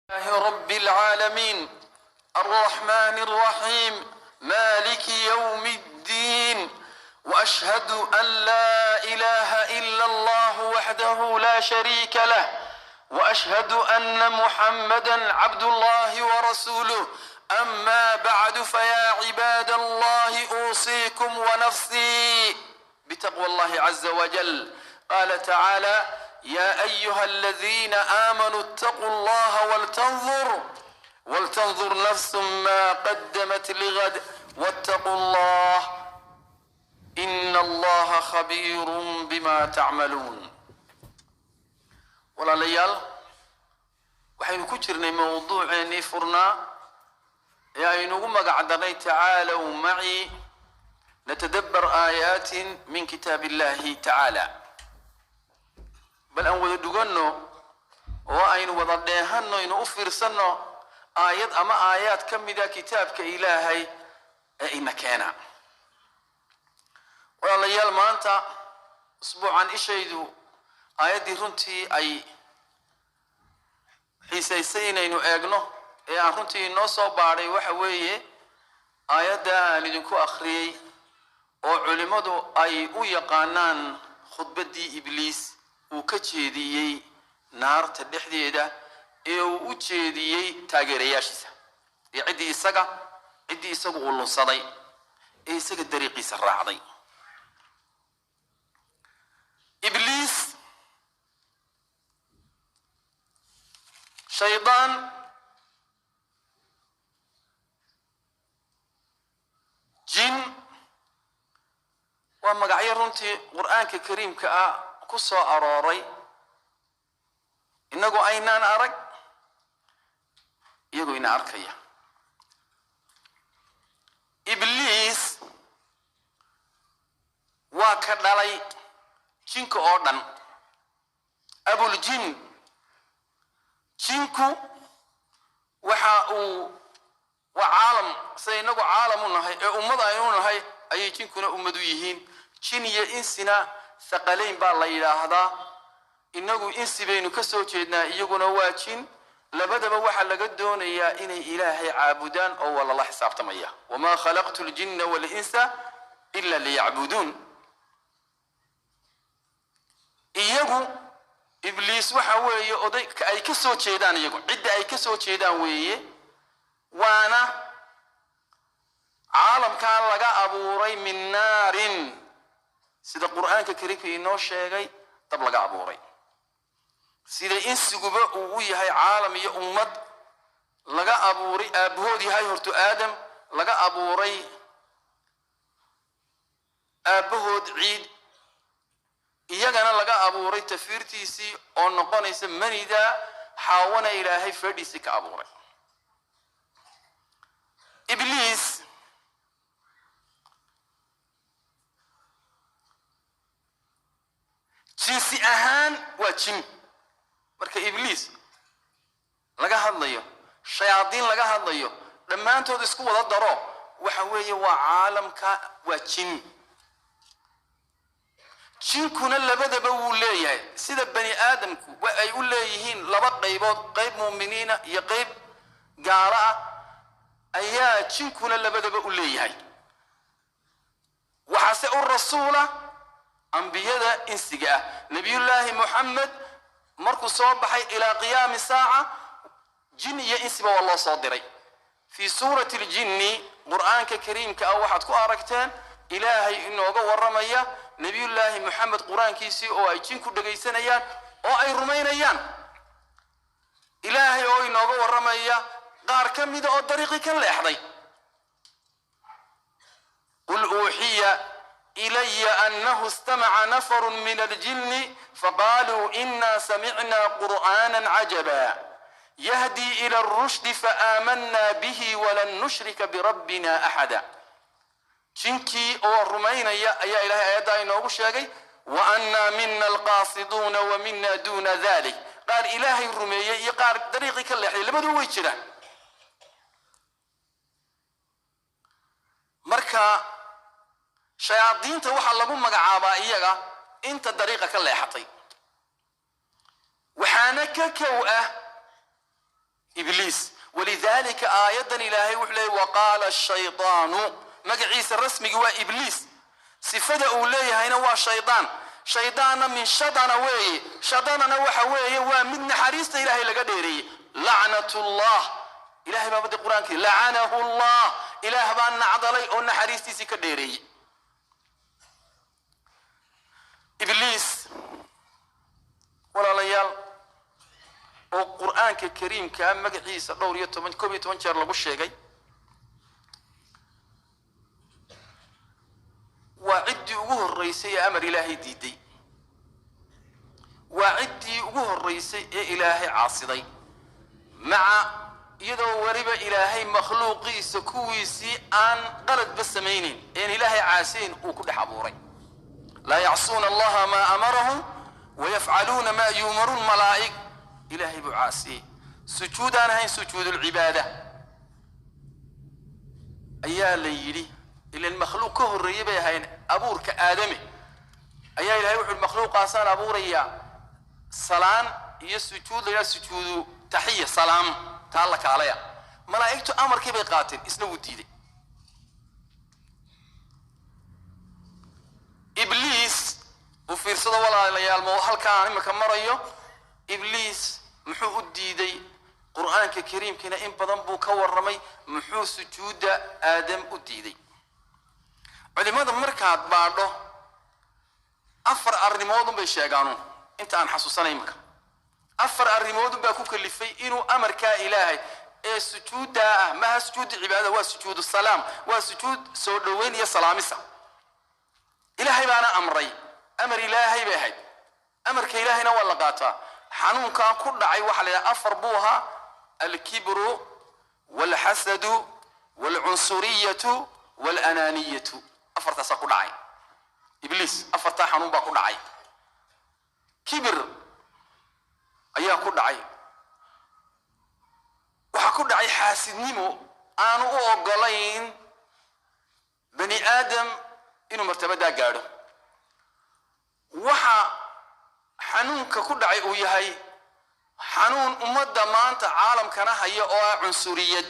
لله رب العالمين، الرحمن الرحيم، مالك يوم الدين، واشهد ان لا اله الا الله وحده لا شريك له، واشهد ان محمدا عبد الله ورسوله. اما بعد، فيا عباد الله، اوصيكم ونفسي بتقوى الله عز وجل. قال تعالى: يا ايها الذين امنوا اتقوا الله ولتنظر نفس ما قدمت لغد واتقوا الله ان الله خبير بما تعملون. Walaalayaal, waxaynu ku jirnay mowduuceennii furnaa ee aynugu magac darnay "Tacaalow macii natadabbar aayaatin min kitaab illahi tacaala". Bal aan wada dhuganno oo aynu wada dheehanno, aynu u fiirsanno aayad ama aayaad ka mida kitaabka Ilaahay ee ina keena. Walaalayaal, maanta usbuucan ishaydu aayaddii runtii ay xiisaysay inaynu eegno ee aan runtii inoo soo baadhay waxa weeye aayadda aan idinku akhriyey, oo culimmadu ay u yaqaanaan khudbaddii Ibliis uu ka jeediyey naarta dhexdeeda ee uu u jeediyey taageerayaashiisa iyo ciddii isagu uu lunsaday ee isaga dariiqiisa raacday. Ibliis, shaydaan, jin, waa magacyo runtii Qur'aanka Kariimka ah ku soo arooray, innagoo aynaan arag, iyagoo ina arkaya. Ibliis waa ka dhalay jinka oo dhan, abuljin. Jinku waxa uu waa caalam. Sida inagu caalam u nahay ee ummad aynu nahay ayay jinkuna ummad u yihiin. Jin iyo insina thaqalayn baa la yidhaahdaa. Inagu insi baynu ka soo jeednaa, iyaguna waa jin. Labadaba waxaa laga doonayaa inay Ilaahay caabudaan oo waa lala xisaabtamaya. Wamaa khalaqtu ljinna walinsa ila liyacbuduun. Iyagu Ibliis waxa weeye oday ay ka soo jeedaan, iyagu cidda ay ka soo jeedaan weeye, waana caalamkaa laga abuuray min naarin, sida Qur'aanka Kariimka inoo sheegay, dab laga abuuray. Sida insiguba uu u yahay caalam iyo ummad laga abuuray, aabbahood yahay horto Aadam, laga abuuray aabbahood ciid, iyagana laga abuuray tafiirtiisii oo noqonaysa manida, Xaawana Ilaahay feedhiisii ka abuuray. Ibliis jinsi ahaan waa jin. Marka Ibliis laga hadlayo, shayaadiin laga hadlayo, dhammaantood isku wada daro, waxa weeye waa caalamka, waa jin. Jinkuna labadaba wuu leeyahay, sida bani aadamku wa ay u leeyihiin laba qaybood, qayb muuminiina iyo qayb gaalo ah, ayaa jinkuna labadaba u leeyahay. Waxaase u rasuula ambiyada insiga ah. Nabiyullaahi Moxamed markuu soo baxay ilaa qiyaami saaca, jin iyo insiba waa loo soo diray. Fii suurati ljinni Qur'aanka Kariimka ah waxaad ku aragteen Ilaahay inooga warramaya Nabiyullaahi Moxamed qur-aankiisii oo ay jinku dhegaysanayaan oo ay rumaynayaan, Ilaahay oo inooga warramaya qaar ka mida oo dariiqii ka leexday: "Qul uuxiya ilaya anahu istamaca nafaru min aljinni faqaaluu ina samicna qur'aana cajaba yahdi ila alrushdi faaamanna bihi walan nushrika birabbina axada". Jinkii oo rumaynaya ayaa Ilahay aayaddaa inoogu sheegay: "Wa annaa mina alqaasiduuna wa mina duuna dalik". Qaar Ilaahay rumeeyey iyo qaar dariiqii ka leexday, labaduba way jiraan. Marka shayaadiinta waxaa lagu magacaabaa iyaga inta dariiqa ka leexatay, waxaana ka kow ah Ibliis, walidaalika aayadan Ilaahay wuxuu leeyay: "Waqaala shaydaanu." Magaciisa rasmigi waa Ibliis, sifada uu leeyahayna waa shaydaan. Shaydaanna min shadana weeye, shadanana waxa weeye waa mid naxariista Ilaahay laga dheereeyey. Lacnatullah, Ilahay baa badi Qur-aankii lacanahu llah, Ilaah baa nacdalay oo naxariistiisii ka dheereeyey. Ibliis, walaalayaal, oo Qur'aanka Kariimkaa magaciisa dhowr iyo toban, 11 jeer lagu sheegay, waa ciddii ugu horreysay ee amar Ilaahay diiday, waa ciddii ugu horreysay ee Ilaahay caasiday, maca iyadoo weliba Ilaahay makhluuqiisa kuwiisii aan qaladba samaynayn een Ilaahay caasiyayn uu ku dhex abuuray. Laa yacsuuna Allaha maa amarahum wayafcaluuna maa yuumaruun. Malaa'ig Ilaahay buu caasiyey. Sujuud aan ahayn sujuudulcibaada ayaa la yidhi, ilan makhluuq ka horreeyey bay ahayn abuurka Aadame. Ayaa Ilahay wuxu uhi: "Makhluuqaasaan abuurayaa, salaan iyo sujuud la yidhaha sujuudu taxiya salaam taa la kaalaya." Malaa'igtu amarkii bay qaateen, isna wuu diiday. Ibliis u fiirsado, walaalayaal, ma halkaan imika marayo. Ibliis muxuu u diiday? Qur-aanka Kariimkiina in badan buu ka warramay. Muxuu sujuudda Aadam u diiday? Culimada markaad baadho, afar arrimoodun bay sheegaanuun inta aan xasuusanay imika. Afar arrimoodun baa ku kalifay inuu amarkaa Ilaahay ee sujuuddaa ah, maha sujuudu cibaadada, waa sujuudu salaam, waa sujuud soo dhoweyn iyo salaamisa. Ilaahay baana amray, amar Ilaahay bay ahayd, amarka Ilaahayna waa la qaataa. Xanuunkan ku dhacay waxaa la yidhaha afar buu ahaa: alkibru walxasadu walcunsuriyatu walanaaniyatu. Afartaasaa ku dhacay Ibliis, afartaa xanuun baa ku dhacay. Kibir ayaa ku dhacay, waxaa ku dhacay xaasidnimo aanu u ogolayn bani aadam inuu martabadaa gaadho. Waxa xanuunka ku dhacay uu yahay xanuun ummadda maanta caalamkana haya, oo ah cunsuriyad,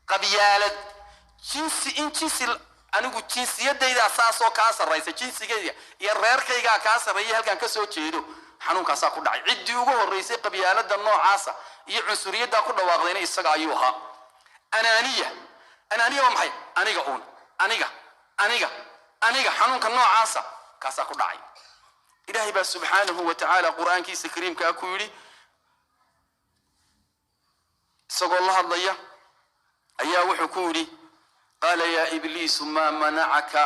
qabyaalad, jinsi, in jinsi anigu jinsiyadaydaa saasoo kaa sarraysa, jinsigayga iyo reerkaygaa kaa sarreeya, halkaan ka soo jeedo. Xanuunkaasaa ku dhacay. Ciddii ugu horreysay qabyaaladda noocaasa iyo cunsuriyaddaa ku dhawaaqdayna isaga ayuu ahaa. Anaaniya. Anaaniya waa maxay? Aniga uun, aniga, aniga, aniga. Xanuunka noocaasa kaasaa ku dhacay. Ilaahay baa subxaanahu wa tacaala Qur-aankiisa Kariimkaa ku yidhi, isagoo la hadlaya ayaa wuxuu ku yidhi: "Qaala yaa Ibliisu, maa manacaka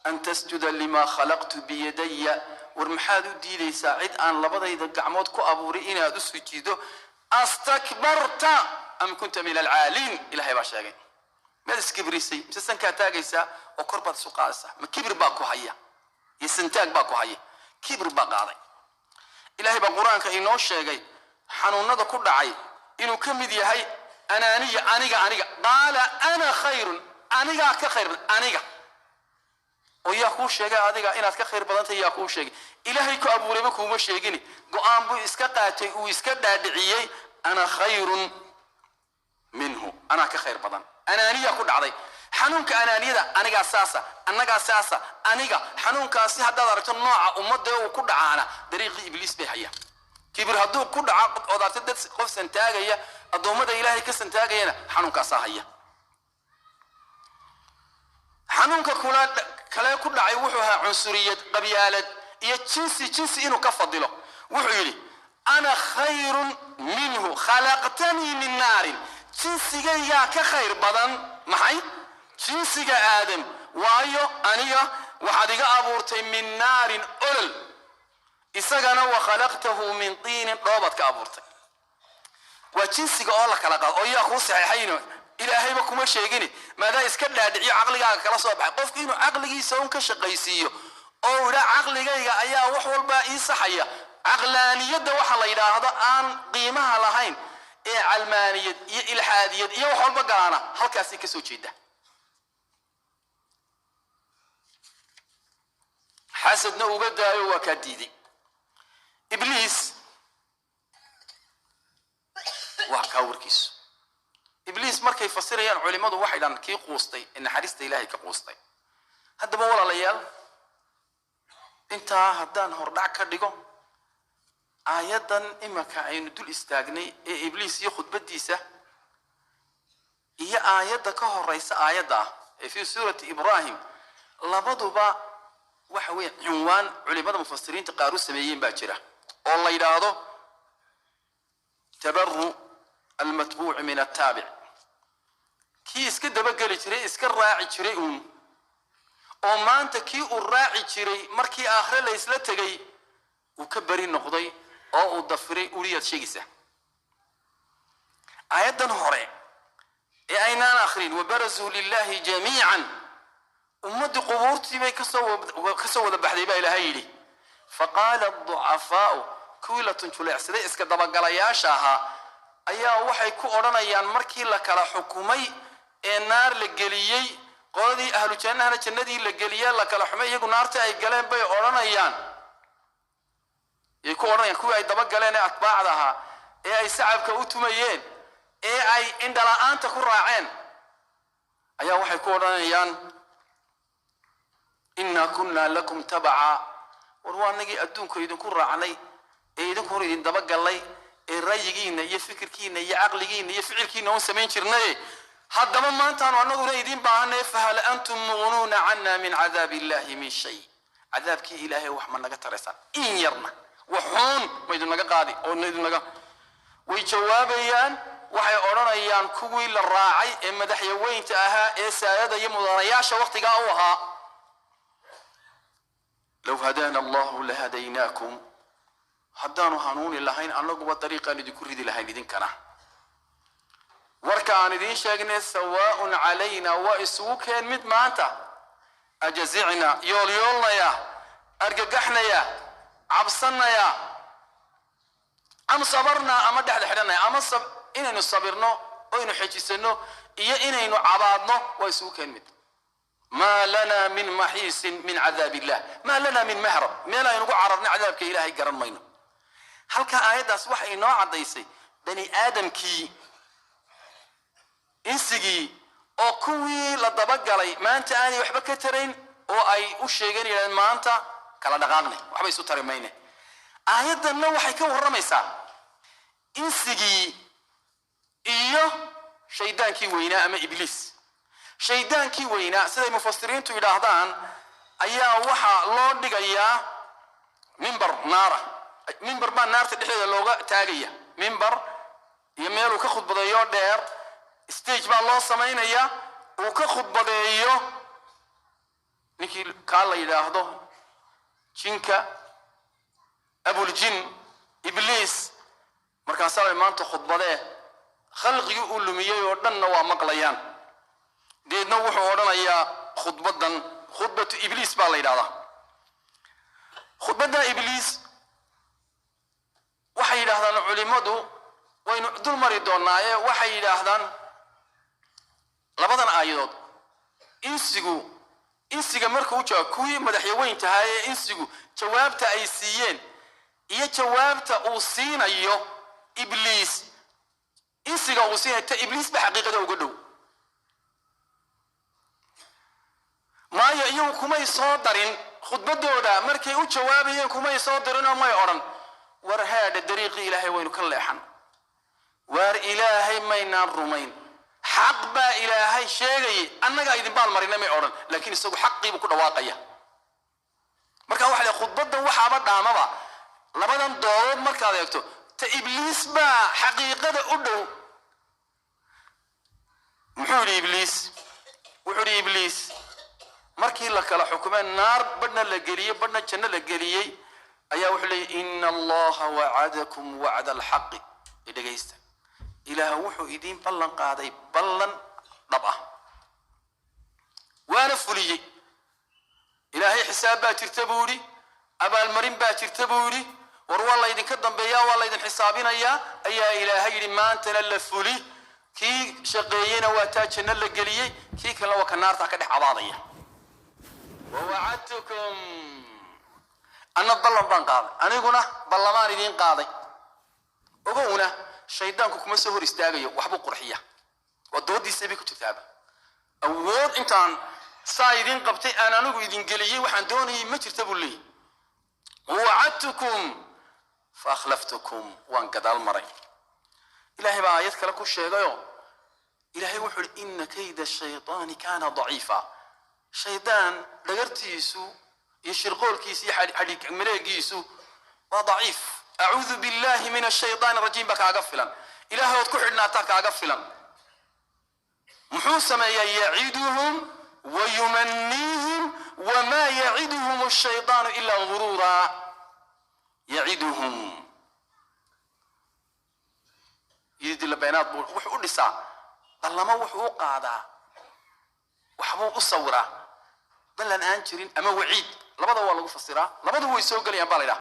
an tasjuda lima khalaqtu biyadaya?" War maxaad u diidaysaa cid aan labadayda gacmood ku abuuray inaad u sujiido? "Astakbarta am kunta min alcaaliin?" Ilahay baa sheegay. Maad iskibrisay mise sankaa taagaysaa oo kor baad isu qaadaysaa? Ma kibir baa ku haya iyo santaag baa ku haya? Kibir baa qaaday. Ilaahay baa Qur-aanka inoo sheegay xanuunada ku dhacay inuu ka mid yahay anaaniya, aniga, aniga. "Qaala ana khayrun," anigaa ka khayr badan, aniga. Oo yaa kuu sheegay adiga inaad ka khayr badantahay? Yaa kuu sheegay? Ilaahay ku abuurayba kuuma sheegini. Go-aan buu iska qaatay, uu iska dhaadhiciyey: "Ana khayrun minhu," anaa ka khayr badan. Anaaniya ku dhacday, xanuunka anaaniyada, anigaa saasa, annagaa saasa, aniga. Xanuunkaasi haddaad aragto nooca ummadda uu ku dhacaana, dariiqii Ibliis bay hayaan. Kibir hadduu ku dhaco ood aragto dad qof santaagaya, addoommada Ilaahay ka santaagayana, xanuunkaasaa haya. Xanuunka kula kale ku dhacay wuxuu ahaa cunsuriyad, qabyaalad iyo jinsi, jinsi inuu ka fadilo. Wuxuu yidhi: "Ana khayrun minhu, khalaqtanii min naarin." Jinsigaygaa ka khayr badan maxay? Jinsiga Aadam. Waayo, aniga waxaad iga abuurtay min naarin, olol, isagana "wa khalaqtahu min tiinin," dhoobaad ka abuurtay. Waa jinsiga oo la kala qaado. Oo yaa kuu saxeexayno? Ilaahayba kuma sheegini, maadaa iska dhaadhiciyo caqligaaga kala soo baxay. Qofku inuu caqligiisa un ka shaqaysiiyo oo idhaa caqligayga ayaa wax walbaa ii saxaya, caqlaaniyadda waxa la yidhaahdo aan qiimaha lahayn ee calmaaniyad iyo ilxaadiyad iyo wax walba galaana, halkaasay kasoo jeeda. Xasadna uga daayo, waa kaa diiday Ibliis, waa kaa warkiisu. fasirayaan culimmadu waxay dhahan kii quustay ee naxariista Ilaahay ka quustay. Haddaba walaalayaal, intaa haddaan hordhac ka dhigo, aayaddan imanka aynu dul istaagnay ee Ibliis iyo khudbaddiisa iyo aayadda ka horeysa aayadda ah ee fi suurati Ibrahim, labaduba waxa weeye cinwaan culimada mufasiriinta qaar u sameeyeen baa jira oo la yidhaahdo tabaru almatbuuci min attaabic, kii iska dabageli jiray, iska raaci jiray uun, oo maanta kii uu raaci jiray markii aakhire la isla tegay uu ka beri noqday oo uu dafiray uriyaad sheegaysaa. Aayaddan hore ee aynaan akhrin, wabarazuu lillahi jamiican, ummaddii qubuurtii bay kasoo wada baxday baa Ilaahay yidhi. Faqaala aducafaau, kuwii la tunjuleecsaday iska dabagalayaasha ahaa ayaa waxay ku odhanayaan markii la kala xukumay ee naar la geliyey qoladii ahlu jannahana jannadii la geliyey, la kala xumay, iyagu naarta ay galeen bay odhanayaan, yay ku odhanayaan kuwii ay dabagaleen ee atbaacda ahaa ee ay sacabka u tumayeen ee ay indhala-aanta ku raaceen ayaa waxay ku odhanayaan: innaa kunna lakum tabaca, war waa anagii adduunka idinku raacnay ee idinku hor idin dabagallay ee ra'yigiina iyo fikirkiina iyo caqligiina iyo ficilkiina uun samayn jirnaye, haddaba maantaanu annaguna idiin baahanay, fahal antum mughnuuna cana min cadaabi illahi min shay, cadaabkii Ilaahay wax ma naga taraysaan? In yarna waxuun ma idinaga qaadi oo idinaga? Way jawaabayaan, waxay odhanayaan kuwii la raacay ee madaxyaweynta ahaa ee saadada iyo mudanayaasha waktigaa u ahaa: low hadaana Allahu lahadaynaakum, haddaanu hanuuni lahayn annaguba dariiqaan idinku ridi lahayn idinkana. Warka aan idiin sheegnay, sawaaun calayna, waa isugu keen mid maanta, ajazicna, yoolyoolnaya, argagaxnaya, cabsanaya, am sabarnaa, ama dhexda xidhanaya, ama inaynu sabirno oynu xejisano iyo inaynu cabaadno, waa isugu keen mid. Maa lana min maxiisin min cadaab illah, maa lana min mahrab, meel aynugu cararna cadaabka Ilaahay garan mayno. Halka aayaddaas waxay inoo caddaysay bani aadamkii, insigii, oo kuwii la dabagalay maanta aanay waxba ka tarayn oo ay u sheegeen, yidhahdeen maanta kala dhaqaaqnay, waxba isu tari mayne. Aayaddanna waxay ka warramaysaa insigii iyo shaydaankii weynaa ama Ibliis. Shaydaankii weynaa, siday mufasiriintu yidhaahdaan, ayaa waxaa loo dhigayaa mimbar naara, mimbar baa naarta dhexdeeda looga taagaya, mimbar iyo meeluu ka khudbadeeyo dheer, stage baa loo samaynayaa uu ka khudbadeeyo ninkii kaa la yidhaahdo jinka, abuljin Ibliis. Markaasaa bay maanta khudbadee, khalqigii uu lumiyey oo dhanna waa maqlayaan. Deedna wuxuu odhanayaa khudbaddan khudbatu Ibliis baa la yidhahdaa. Khudbadda Ibliis waxay yidhaahdaan culimmadu, waynu dul mari doonaaye, waxay yidhaahdaan labadan aayadood insigu, insiga markuu u jawaab kuwii madaxyaweyntahaa ee insigu jawaabta ay siiyeen iyo jawaabta uu siinayo Ibliis insiga uu siinayo, ta Ibliis ba xaqiiqada uga dhow. Maayo iyagu kumay soo darin khudbadooda, markay u jawaabayeen kumay soo darin oo may odhan: war haadha, dariiqii Ilaahay waynu ka leexan, waar Ilaahay maynaan rumayn, xaq baa Ilaahay sheegayay, annagaa idin baal marinay, may odhan. Laakiin isagu xaqiibuu ku dhawaaqaya. Marka waxa la khudbaddan waxaaba dhaamaba labadan doorood markaad eegto, ta Ibliis baa xaqiiqada u dhow. Muxuu yidhi Ibliis? Wuxuu yidhi Ibliis markii la kala xukumay, naar badhna la geliyey, badhna janno la geliyey, ayaa wuxuu leeyay: ina Allaha wacadakum wacda alxaqi, dhegaysta, Ilaah wuxuu idiin ballan qaaday ballan dhab ah, waana fuliyey. Ilaahay xisaab baa jirta buu yidhi, abaalmarin baa jirta buu yidhi, war waa laydinka dambeeyaa, waa laydin xisaabinayaa ayaa Ilaahay yidhi. Maantana la fuli, kii shaqeeyeyna waa taa janno la geliyey, kii kalena waa ka naartaa ka dhex cabaadaya. Wawacadtukum, anna ballan baan qaaday, aniguna ballamaan idiin qaaday. Ogowna shaydaanku kuma soo hor istaagayo, waxbuu qurxiya. Waa doodiisa bay ku jirtaaba. Awood intaan saa idin qabtay aan anigu idin geliyey waxaan doonayay ma jirta buu leeyahy. Wacadtukum faakhlaftukum, waan gadaal maray. Ilaahay baa aayad kale ku sheegayo. Ilaahay wuxuu uhi: ina kayda shaytaani kaana daciifa. Shaydaan dhagartiisu iyo shirqoolkiisu iyo xadhig maleegiisu waa daciif. Acuudu billahi min ashaytaan rajiim baa kaaga filan. Ilaahay ood ku xidhnaataa kaaga filan. Muxuu sameeyaa? Yaciduhum wayumaniihim wamaa yaciduhum ashaytaanu ilaa guruura. Yaciduhum, yidila beenaad buu wuxuu u dhisaa, ballamo wuxuu u qaadaa, waxbuu u sawiraa ballan aan jirin ama waciid. Labada waa lagu fasiraa, labadu way soo gelayaan baa la yidhaha.